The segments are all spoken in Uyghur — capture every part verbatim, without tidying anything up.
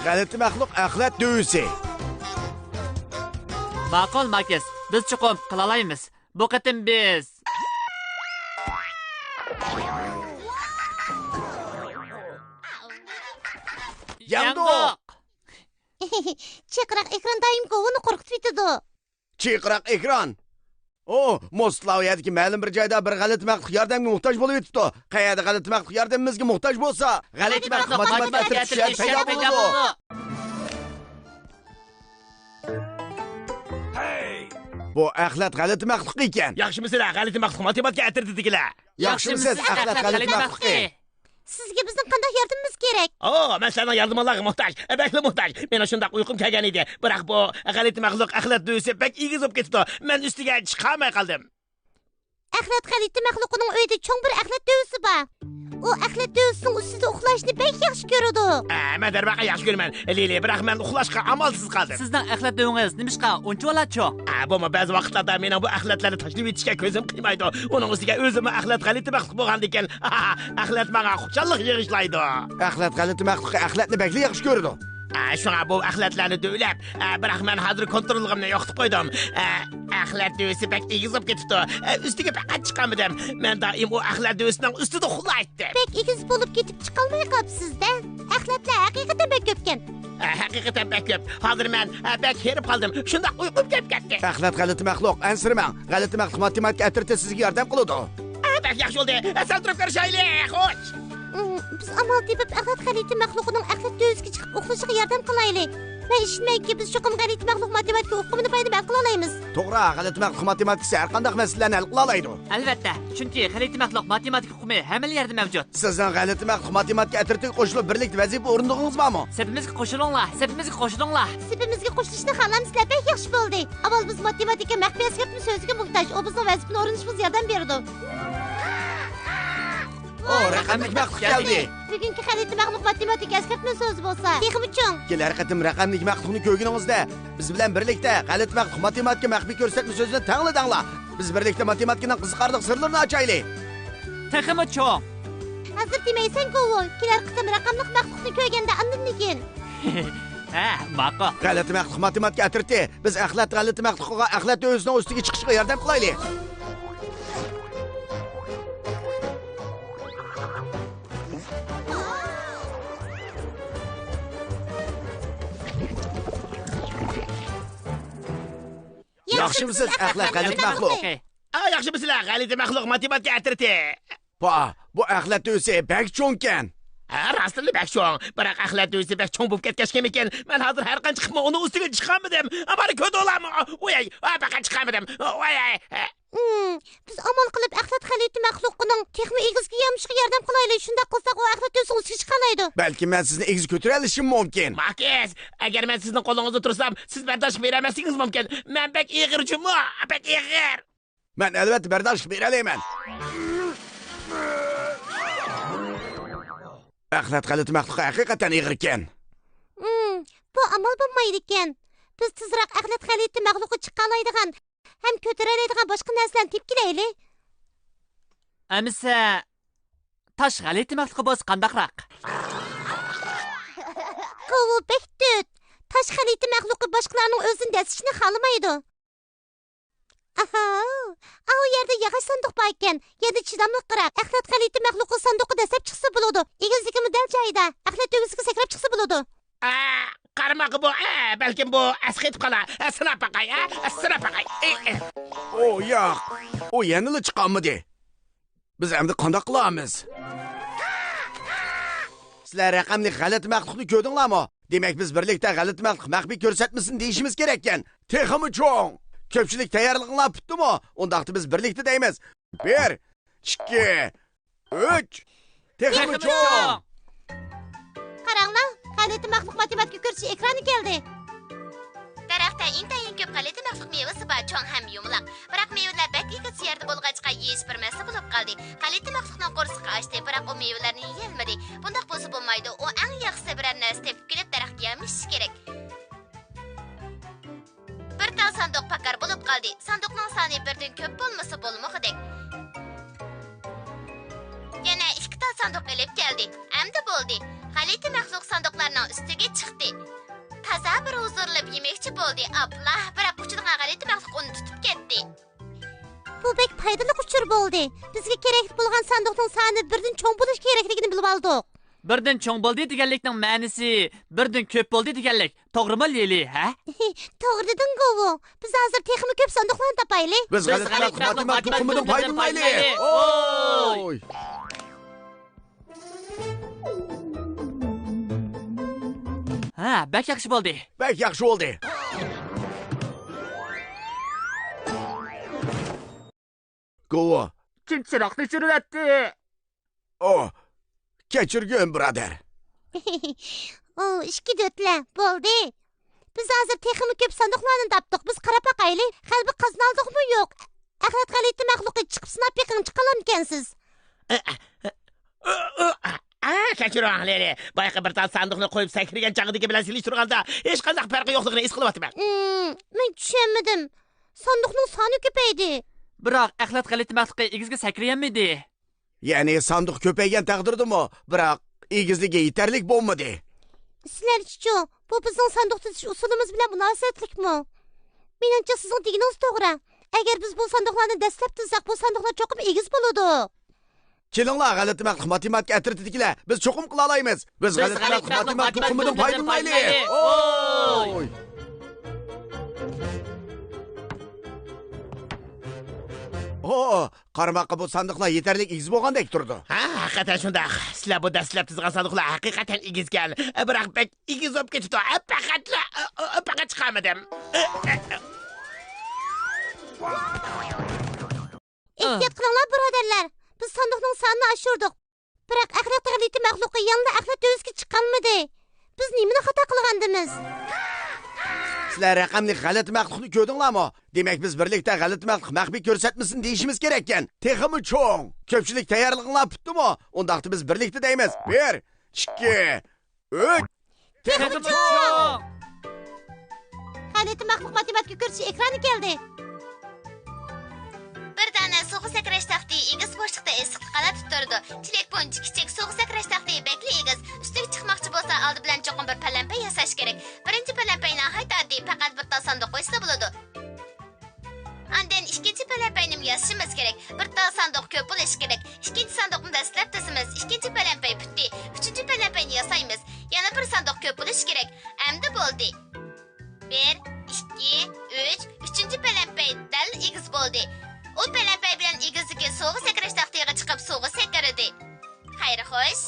غەلىتە مەخلۇق ئەخلەت دۆۋىسى. ماقۇل، ماكىس، بىز چوقۇم قىلالايمىز. بۇ قېتىم بىز يەڭدۇق! چىرقىراق ئېكران دائىم گوۋۇنى قورقۇتۇۋېتىدۇ. چىرقىراق ئېكران. ئو، موسلا ئۇ يەردىكى مەلۇم بىر جايدا بىر غەلىتە مەخلۇق ياردەمگە موھتاج بولۇۋېتىپتۇ. قەيەردە غەلىتە مەخلۇق ياردىمىمىزگە موھتاج بولسا، غەلىتە مەخلۇق ماتېماتىكا ئەترىتى شۇ يەردە پەيدا بولىدۇ. بۇ ئەخلەت غەلىتە مەخلۇق ئىكەن. ياخشىمۇسىلەر، غەلىتە مەخلۇق ماتېماتىكا ئەترىتىدىكىلەر؟ ياخشىمۇسىز، ئەخلەت غەلىتە مەخلۇقى؟ سىزگە بىزنىڭ قانداق ياردىمىمىز كېرەك؟ ئو، مەن سىلەرنىڭ ياردىمىڭلارغا موھتاج. بەكلا موھتاج. مېنىڭ شۇنداق ئۇيقۇم كەلگەن ئىدى. بىراق بۇ غەلىتە مەخلۇق ئەخلەت دۆۋىسى بەك ئېگىز بولۇپ كېتىپتۇ. مەن ئۈستىگە چىقالماي قالدىم. ئەخلەت غەلىتە مەخلۇقىنىڭ ئۆيىدە چوڭ بىر ئەخلەت دۆۋىسى بار. ئۇ ئەخلەت دۆۋىسىنىڭ ئۈستىدە ئۇخلاشنى بەك ياخشى كۆرىدۇ. ئە، مەن دەرۋەقە ياخشى كۆرىمەن، لىلى، بىراق مەن ئۇخلاشقا ئامالسىز قالدىم. سىزنىڭ ئەخلەت دۆۋىڭىز نېمىشقا ئۇنچىۋالا چوڭ؟ ئە، بۇمۇ بەزى ۋاقىتلاردا مېنىڭ بۇ ئەخلەتلەرنى تاشلىۋېتىشكە كۆزۈم قىيمايدۇ. ئۇنىڭ ئۈستىگە ئۆزۈممۇ ئەخلەت غەلىتە مەخلۇق بولغاندىكىن، ئەخلەت ماڭا خۇشاللىق يېغىشلايدۇ. ئەخلەت غەلىتە مەخلۇقى ئەخلەتنى بەكلا ياخشى كۆرىدۇ. ئە، شۇڭا بۇ ئەخلەتلەرنى دۆۋىلەپ، ئە، بىراق مەن ھازىر كونتروللۇقۇمنى يوقىتىپ قويدۇم. ئە، ئەخلەت دۆۋىسى بەك ئېگىز بولۇپ كېتىپتۇ. ئە، ئۈستىگە پەقەت چىقالمىدىم. مەن دائىم ئۇ ئەخلەت دۆۋىسىنىڭ ئۈستىدە ئۇخلايتتىم. بەك ئېگىز بولۇپ كېتىپ چىقالماي قاپسىز-دە. ئەخلەتلەر ھەقىقەتەن بەك كۆپكەن. ئە، ھەقىقەتەن بەك كۆپ. ھازىر مەن، ئە، بەك ھېرىپ قالدىم. شۇنداق ئۇيقۇم كېلىپ كەتتى. ئەخلەت غەلىتە مەخلۇق، ئەنسىرىمەڭ. غەلىتە مەخلۇق ماتېماتىكا ئەترىتى سىزگە ياردەم قىلىدۇ. ئە، بەك ياخشى بولدى. ئە، سەل تۇرۇپ كۆرۈشەيلى. خوش. ئۇم، بىز ئامال تېپىپ ئەخلەت غەلىتە مەخلۇقىنىڭ ئەخلەت دۆۋىسىگە چىقىپ ئۇخلىشىغا ياردەم قىلايلى. مەن ئىشىنىمەنكى، بىز چوقۇم غەلىتە مەخلۇق ماتېماتىكا ئۇقۇمىنى پايدىلىنىپ ھەل قىلالايمىز. توغرا، غەلىتە مەخلۇق ماتېماتىكىسى ھەر قانداق مەسىلىلەرنى ھەل قىلالايدۇ. ئەلۋەتتە، چۈنكى غەلىتە مەخلۇق ماتېماتىكا ئۇقۇمى ھەممىلا يەردە مەۋجۇت. سىزنىڭ غەلىتە مەخلۇق ماتېماتىكا ئەترىتىگە قوشۇلۇپ بىرلىكتە ۋەزىپە ئورۇندىغىڭىز بارمۇ؟ سېپىمىزگە قوشۇلۇڭلار، سېپىمىزگە قوشۇلۇڭلار. سېپىمىزگە قوشۇلۇشنى خالامسىلەر، بەك ياخشى بولدى. ئاۋۋال بىز ماتېماتىكا مەخپىي ئەسكەرتمە سۆزىگە موھتاج، ئۇ بىزنىڭ ۋەزىپىنى ئورۇندىشىمىزغا ياردەم بېرىدۇ. ئو، رەقەملىك مەخلۇق كەلدى. بۈگۈنكى غەلىتە مەخلۇق ماتېماتىكا ئەسكەرتمە سۆزى بولسا تېخىمۇ چوڭ. كېلەر قېتىم رەقەملىك مەخلۇقنى كۆرگىنىڭىزدە، بىز بىلەن بىرلىكتە غەلىتە مەخلۇق ماتېماتىكا مەخپىي كۆرسەتمە سۆزىنى تەڭلا دەڭلار. بىز بىرلىكتە ماتېماتىكىنىڭ قىزىقارلىق سىرلىرىنى ئاچايلى. تېخىمۇ چوڭ. ھازىر دېمەيسەن، گوۋۇ. كېلەر قېتىم رەقەملىك مەخلۇقنى كۆرگەندە ئاندىن كېيىن. ھە، ماقۇل. غەلىتە مەخلۇق ماتېماتىكا ئەترىتى، بىز ئەخلەت غەلىتە مەخلۇقىغا ئەخلەت دۆۋىسىنىڭ ئۈستىگە چىقىشىغا ياردەم قىلايلى. ياخشىمۇسىز، ئەخلەت غەلىتە مەخلۇق؟ ئا، ياخشىمۇسىلەر، غەلىتە مەخلۇق ماتېماتىكا ئەترىتى؟ ۋا، بۇ ئەخلەت دۆۋىسى بەك چوڭكەن. ھە، راستتىنلا بەك چوڭ. بىراق ئەخلەت دۆۋىسى بەك چوڭ بولۇپ كەتكەچكىمىكىن، مەن ھازىر ھەر قانچە قىلىپمۇ ئۇنىڭ ئۈستىگە چىقالمىدىم. مانا كۆردۈڭلارمۇ؟ ۋاي، ۋاي، پەقەت چىقالمىدىم. ۋاي، ۋاي. ھىم، بىز ئامال قىلىپ ئەخلەت غەلىتە مەخلۇقىنىڭ تېخىمۇ ئېگىزگە يامىشىشىغا ياردەم قىلايلى. شۇنداق قىلساق، ئۇ ئەخلەت دۆۋىسىنىڭ ئۈستىگە چىقالايدۇ. بەلكىم مەن سىزنى ئېگىز كۆتۈرەلىشىم مۇمكىن. ماكىس، ئەگەر مەن سىزنىڭ قولىڭىزدا تۇرسام، سىز بەرداشلىق بېرەلمەسلىكىڭىز مۇمكىن. مەن بەك ئېغىر جۇمۇ، بەك ئېغىر. مەن ئەلۋەتتە بەرداشلىق بېرەلەيمەن. ئەخلەت غەلىتە مەخلۇقى ھەقىقەتەن ئېغىركەن. ھىم، بۇ ئامال بولمايدىكەن. بىز تېزراق ئەخلەت غەلىتە مەخلۇقى چىقالايدىغان ھەم كۆتۈرەلەيدىغان باشقا نەرسىلەرنى تېپىپ كېلەيلى. ئەمىسە، تاش غەلىتە مەخلۇقى بولسا قانداقراق؟ قوۋۇ بەك تۈت. تاش غەلىتە مەخلۇقى باشقىلارنىڭ ئۆزىنى دەسسىشىنى خالىمايدۇ. ئاھا، ئاۋۇ يەردە ياغاچ ساندۇق بار ئىكەن. يەنە چىداملىقراق. ئەخلەت غەلىتە مەخلۇقى ساندۇققا دەسسەپ چىقسا بولىدۇ. ئېگىزلىكىمۇ دەل جايىدا. ئەخلەت دۆۋىسىگە سەكرەپ چىقسا بولىدۇ. ئە، قارىماققا بۇ، ئە، بەلكىم بۇ ئەسقېتىپ قالار. ئە، سىناپ باقاي، ئە، سىناپ باقاي. ئى، ئى. ئو، ياق. ئۇ يەنىلا چىقالمىدى. بىز ئەمدى قانداق قىلارمىز؟ سىلەر رەقەملىك غەلىتە مەخلۇقنى كۆردۈڭلارمۇ؟ دېمەك، بىز بىرلىكتە غەلىتە مەخلۇق مەخپىي كۆرسەتمىسىنى دېيىشىمىز كېرەككەن. تېخىمۇ چوڭ! كۆپچىلىك تەييارلىقىڭلار پۈتتىمۇ؟ ئۇنداقتا بىز بىرلىكتە دەيمىز. بىر، ئىككى، ئۈچ. تېخىمۇ چوڭ! قاراڭلار، غەلىتە مەخلۇق ماتېماتىكا كۆرسىتىش ئېكرانى كەلدى. دەرەختە ئىنتايىن كۆپ غەلىتە مەخلۇق مېۋىسى بار، چوڭ ھەم يۇمىلاق. بىراق مېۋىلەر بەك ئېگىز يەردە بولغاچقا، يېيىش بىر مەسىلە بولۇپ قالدى. غەلىتە مەخلۇقنىڭ قورسىقى ئاچتى، بىراق ئۇ مېۋىلەرنى يېيەلمىدى. بۇنداق بولسا بولمايدۇ، ئۇ ئەڭ ياخشىسى بىرەر نەرسە تېپىپ كېلىپ، دەرەخكە يامىشىشى كېرەك. بىر تال ساندۇق پاكار بولۇپ قالدى. ساندۇقنىڭ سانى بىردىن كۆپ بولمىسا بولمىغۇدەك. يەنە ئىككى تال ساندۇق ئېلىپ كەلدى. ئەمدى بولدى. غەلىتە مەخلۇق ساندۇقلارنىڭ ئۈستىگە چىقتى. تازا بىر ھۇزۇرلىنىپ يېمەكچى بولدى. ئاپلا، بىراق ئۇچىدىغان غەلىتە مەخلۇق ئۇنى تۇتۇپ كەتتى. بۇ بەك پايدىلىق ئۇچۇر بولدى. بىزگە كېرەكلىك بولغان ساندۇقنىڭ سانى بىردىن چوڭ بولۇش كېرەكلىكىنى بىلىۋالدۇق. بىردىن چوڭ بولدى دېگەنلىكنىڭ مەنىسى بىردىن كۆپ بولدى دېگەنلىك. توغرىمۇ، لىلى، ھە؟ توغرا دېدىڭ، گوۋۇ. بىز ھازىر تېخىمۇ كۆپ ساندۇقلارنى تاپايلى. بىز غەلىتە مەخلۇق ماتېماتىك تۇخۇمىدىن پايدىلىنايلى. ئوي! ھە، بەك ياخشى بولدى. بەك ياخشى بولدى. گوۋۇ. كىم چىراغنى ئۆچۈرۈۋەتتى؟ ئو، كەچۈرگىن، بۇرادەر. ئو، ئىككى دۆتلە، بولدى. بىز ھازىر تېخىمۇ كۆپ ساندۇقلارنى تاپتۇق. بىز قاراپ باقايلى، غەلىبە قازىنالدۇقمۇ يوق؟ ئەخلەت غەلىتە مەخلۇقى، چىقىپ سىناپ بېقىڭ، چىقالامكەنسىز؟ ئا، كەچۈرۈڭ، لىلى. بايىقى بىر تال ساندۇقنى قويۇپ سەكرىگەن چاغدىكى بىلەن سېلىشتۇرغاندا، ھېچقانداق پەرقى يوقلۇقىنى ھېس قىلىۋاتىمەن. ئىم، مەن چۈشەنمىدىم. ساندۇقنىڭ سانى كۆپەيدى. بىراق ئەخلەت غەلىتە مەخلۇقى ئېگىزگە سەكرىيەلمىدى. يەنى ساندۇق كۆپەيگەن تەقدىردىمۇ، بىراق ئېگىزلىكى يېتەرلىك بولمىدى. سىلەرچىچۇ، بۇ بىزنىڭ ساندۇق تۈزۈش ئۇسۇلىمىز بىلەن مۇناسىۋەتلىكمۇ؟ مېنىڭچە، سىزنىڭ دېگىنىڭىز توغرا. ئەگەر بىز بۇ ساندۇقلارنى دەسلەپ تىزساق، بۇ ساندۇقلار چوقۇم ئېگىز بولىدۇ. كېلىڭلار، غەلىتە مەخلۇق ماتېماتىكا ئەترىتىدىكىلەر، بىز چوقۇم قىلالايمىز. بىز غەلىتە مەخلۇق ماتېماتىك تۇخۇمىدىن پايدىلىنايلى. ئوي! ھو، قارىماققا بۇ ساندۇقلار يېتەرلىك ئېگىز بولغاندەك تۇرىدۇ. ھە، ھەقىقەتەن شۇنداق. سىلەر بۇ دەسلەپ تىزغان ساندۇقلار ھەقىقەتەن ئېگىزكەن. بىراق بەك ئېگىز بولۇپ كېتىدۇ. پەقەتلا، پەقەت چىقالمىدىم. ئېھتىيات قىلىڭلار، بۇرادەرلەر. بىز ساندۇقنىڭ سانىنى ئاشۇردۇق. بىراق ئەخلەت غەلىتە مەخلۇقى يەنىلا ئەخلەت دۆۋىسىگە چىقالمىدى. بىز نېمىنى خاتا قىلغاندىمىز؟ سىلەر رەقەملىك غەلىتە مەخلۇقنى كۆردۈڭلارمۇ؟ دېمەك، بىز بىرلىكتە غەلىتە مەخلۇق مەخپىي كۆرسەتمىسىنى دېيىشىمىز كېرەككەن. تېخىمۇ چوڭ. كۆپچىلىك تەييارلىقىڭلار پۈتتىمۇ؟ ئۇنداقتا بىز بىرلىكتە دەيمىز. بىر، ئىككى، ئۈچ. تېخىمۇ چوڭ! غەلىتە مەخلۇق ماتېماتىكا كۆرسىتىش ئېكرانى كەلدى. بىر دانە سۇغا سەكرەش تەختى ئېگىز بوشلۇقتا ئېسىقلىق ھالەتتە تۇرىدۇ. چېلەك بويىچە كىچىك سۇغا سەكرەش تەختى بەكلا ئېگىز. ئۈستىگە چىقماقچى بولسا، ئالدى بىلەن چوقۇم بىر پەلەمپەي ياساش كېرەك. بىرىنچى پەلەمپەي ناھايىتى ئاددىي، پەقەت بىر تال ساندۇق قويسىلا بولىدۇ. ئاندىن ئىككىنچى پەلەمپەينىمۇ ياسىشىمىز كېرەك. بىر تال ساندۇق كۆپ بولۇشى كېرەك. ئىككىنچى ساندۇقنى دەسلەپ تىزىمىز. ئىككىنچى پەلەمپەي پۈتتى. ئۈچىنچى پەلەمپەينى ياسايمىز. يەنە بىر ساندۇق كۆپ بولۇشى كېرەك. ئەمدى بولدى. بىر، ئىككى، ئۈچ، ئۈچىنچى پەلەمپەي دەل ئېگىز بولدى. ئۇ پەلەمپەي بىلەن ئېگىزدىكى سۇغا سەكرەش تەختىگە چىقىپ سۇغا سەكرىدى. خەير خوش.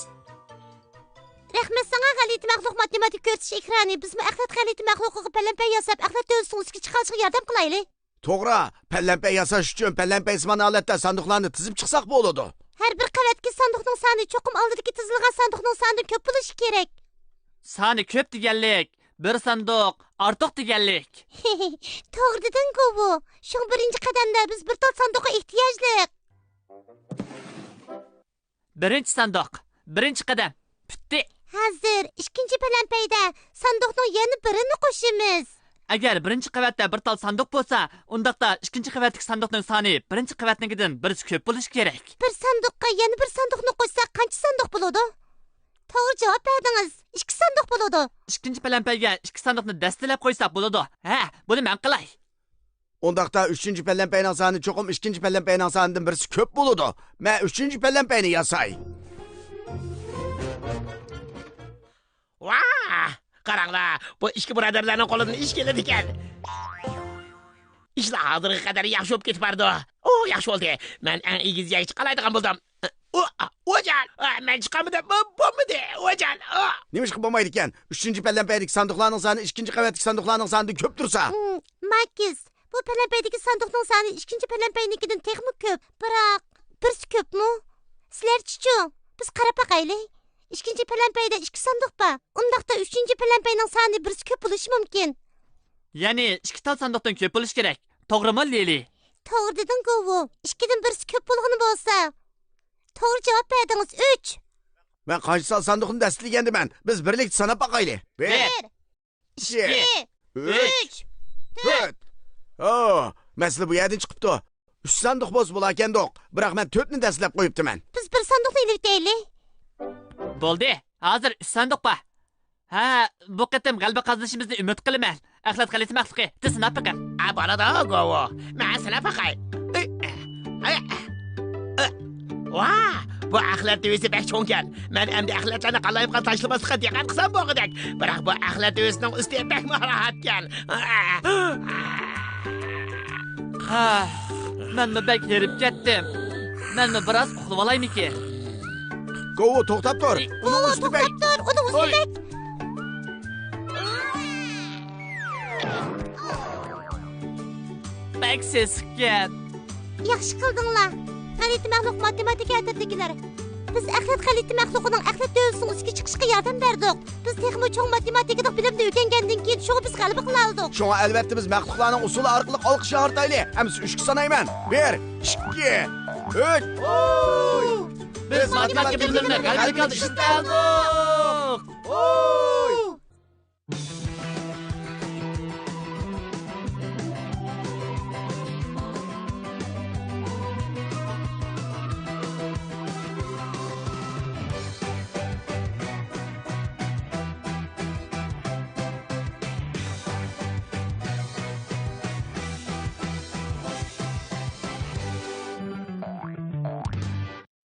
رەھمەت ساڭا، غەلىتە مەخلۇق ماتېماتىكا كۆرسىتىش ئېكرانى. بىزمۇ ئەخلەت غەلىتە مەخلۇقىغا پەلەمپەي ياساپ، ئەخلەت دۆۋىسىنىڭ ئۈستىگە چىقالىشىغا ياردەم قىلايلى. توغرا، پەلەمپەي ياساش ئۈچۈن پەلەمپەيسىمان ھالەتتە ساندۇقلارنى تىزىپ چىقساق بولىدۇ. ھەر بىر قەۋەتتىكى ساندۇقنىڭ سانى چوقۇم ئالدىدىكى تىزىلغان ساندۇقنىڭ سانىدىن كۆپ بولۇشى كېرەك. سانى كۆپ دېگەنلىك، بىر ساندۇق ئارتۇق دېگەنلىك. توغرا دېدىڭ، گوۋۇ. شۇڭا بىرىنچى قەدەمدە بىز بىر تال ساندۇققا ئېھتىياجلىق. بىرىنچى ساندۇق. بىرىنچى قەدەم. پۈتتى. ھازىر ئىككىنچى پەلەمپەيدە ساندۇقنىڭ يەنە بىرىنى قوشىمىز. ئەگەر بىرىنچى قەۋەتتە بىر تال ساندۇق بولسا، ئۇنداقتا ئىككىنچى قەۋەتتىكى ساندۇقنىڭ سانى بىرىنچى قەۋەتنىڭكىدىن بىرسى كۆپ بولۇشى كېرەك. بىر ساندۇققا يەنە بىر ساندۇقنى قوشساق، قانچە ساندۇق بولىدۇ؟ توغرا جاۋاب بەردىڭىز. ئىككى ساندۇق بولىدۇ. ئىككىنچى پەلەمپەيگە ئىككى ساندۇقنى دەستىلەپ قويساق بولىدۇ. ھە، بۇنى مەن قىلاي. ئۇنداقتا ئۈچىنچى پەلەمپەينىڭ سانى چوقۇم ئىككىنچى پەلەمپەينىڭ سانىدىن بىرسى كۆپ بولىدۇ. مەن ئۈچىنچى پەلەمپەينى ياساي. ۋاھ! قاراڭلار، بۇ ئىككى بۇرادەرلەرنىڭ قولىدىن ئىش كېلىدىكەن. ئىشلار ھازىرغا قەدەر ياخشى بولۇپ كېتىپ بارىدۇ. ئۇ، ياخشى بولدى. مەن ئەڭ ئېگىز يەرگە چىقالايدىغان بولدۇم. ئۇ، ئۇجان، ئا، مەن چىقالمىدىم. بۇ، بولمىدى، ئۇجان. ئۇ. نېمىشقا بولمايدىكەن؟ ئۈچىنچى پەلەمپەيدىكى ساندۇقلارنىڭ سانى ئىككىنچى قەۋەتتىكى ساندۇقلارنىڭ سانىدىن كۆپ تۇرسا. ھىم، ماكىس، بۇ پەلەمپەيدىكى ساندۇقنىڭ سانى ئىككىنچى پەلەمپەينىڭكىدىن تېخىمۇ كۆپ. بىراق، بىرسى كۆپمۇ؟ سىلەرچىچۇ؟ بىز قاراپ باقايلى. ئىككىنچى پەلەمپەيدە ئىككى ساندۇق بار. ئۇنداقتا ئۈچىنچى پەلەمپەينىڭ سانى بىرسى كۆپ بولۇشى مۇمكىن. يەنى ئىككى تال ساندۇقتىن كۆپ بولۇشى كېرەك. توغرىمۇ، لىلى؟ توغرا دېدىڭ، گوۋۇ. ئىككىدىن بىرسى كۆپ بولغىنى بولسا. توغرا جاۋاب بەردىڭىز، ئۈچ. مەن قانچە سان ساندۇقنى دەستىلىگەندىمەن؟ بىز بىرلىكتە ساناپ باقايلى. بىر. بىر. ئىككى. ئىككى. ئۈچ. ئۈچ. تۆت. تۆت. ئو، مەسىلە بۇ يەردىن چىقىپتۇ. ئۈچ ساندۇق بولسا بولاركەندۇق. بىراق مەن تۆتنى دەسلەپ قويۇپتىمەن. بىز بىر ساندۇقنى ئېلىۋېتەيلى. بولدى، ھازىر ئۈچ ساندۇق بار. ھە، بۇ قېتىم غەلىبە قازىنىشىمىزنى ئۈمىد قىلىمەن. ئەخلەت خەلىتە مەخلۇقى، تېز سىناپ بېقىڭ. ئە، بولىدۇ، گوۋۇ. مەن سىناپ باقاي. ئى، ئى، ئى، ئى. ۋا، بۇ ئەخلەت دۆۋىسى بەك چوڭكەن. مەن ئەمدى ئەخلەتلەرنى قالايمىقان تاشلىماسلىققا دىققەت قىلسام بولغۇدەك. بىراق بۇ ئەخلەت دۆۋىسىنىڭ ئۈستى بەكمۇ راھەتكەن. ھە، مەنمۇ بەك ھېرىپ كەتتىم. مەنمۇ بىراز ئۇخلىۋالايمىكىن؟ گوۋۇ، توختاپ تۇر. ئۇنىڭ ئۈستى بەك. توختاپ تۇر، ئۇنىڭ ئۈستى بەك. بەك سېسىقكەن. ياخشى قىلدىڭلار. خەلىتە مەخلۇق ماتېماتىكا ئەترىتىدىكىلەر. بىز ئەخلەت خەلىتە مەخلۇقىنىڭ ئەخلەت دۆۋىسىنىڭ ئۈستىگە چىقىشىغا ياردەم بەردۇق. بىز تېخىمۇ چوڭ ماتېماتىكىلىق بىلىمنى ئۆگەنگەندىن كېيىن، شۇڭا بىز غەلىبە قىلالىدۇق. شۇڭا ئەلۋەتتە بىز مەخلۇقلارنىڭ ئۇسسۇلى ئارقىلىق ئالقىش ياڭرىتايلى. ئەمىسە ئۈچكە سانايمەن. بىر، ئىككى، ئۈچ. بىز ماتېماتىكا بىلىملىرىنى غەلىبىگە ئىشلىتەلدۇق.